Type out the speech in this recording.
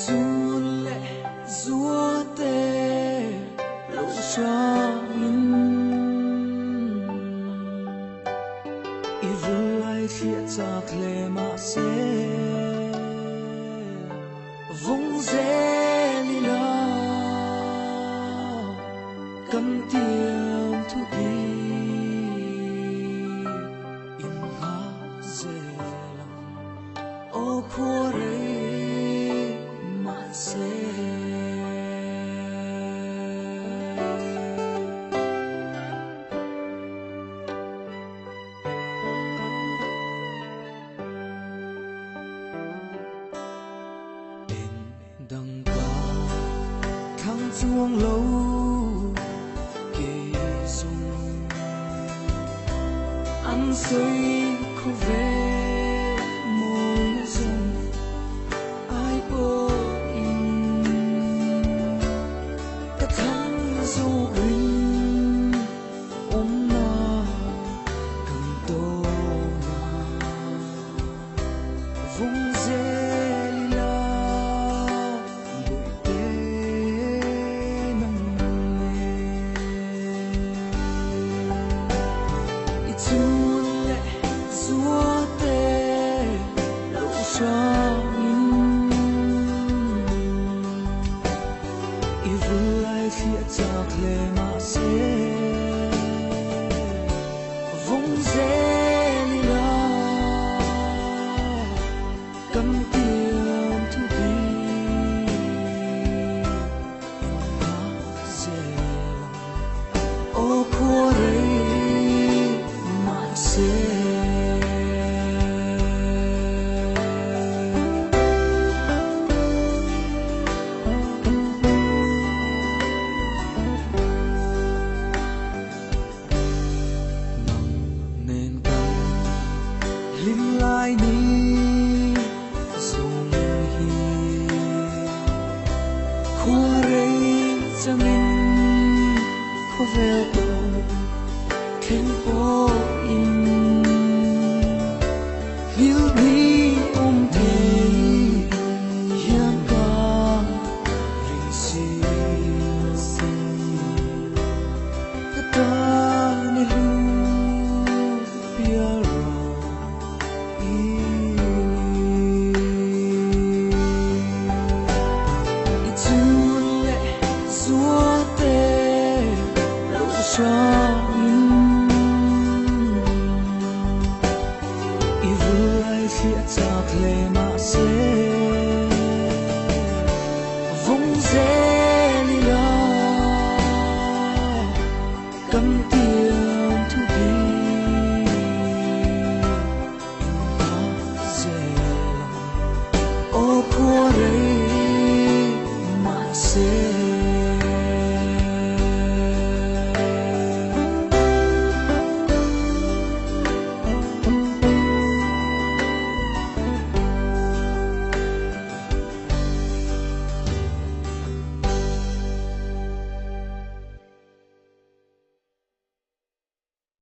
chun leh zuate lo hrangin i vul lai thliah chak hle mah se vung zel ila kan tiam thu bi in nga zel ang aw khua rei mah se. Eng dang ka thlang chuang lo kei zung an sawi khu vel mawi zung ai pawhin ka thlang zawk rin awmna kan tawna vung zel ila bawihte nang nen. I chun leh zuate lo hrangin i vul lai thliah chak hle mah se vung zel ila kan tiam thu bi in nga zel ang aw khua rei mah se. Nang nen kan hlim lai ni zung hi khua rei changin khawvel tawp thleng pawhin hil ni awm thei hian ka ring si ka tan i hlu pialra i ni. I chun leh zuate lo hrangin i vul lai thliah chak hle mah se vung zel ila kan tiam thu bi in nga zel ang aw khua rei mah se.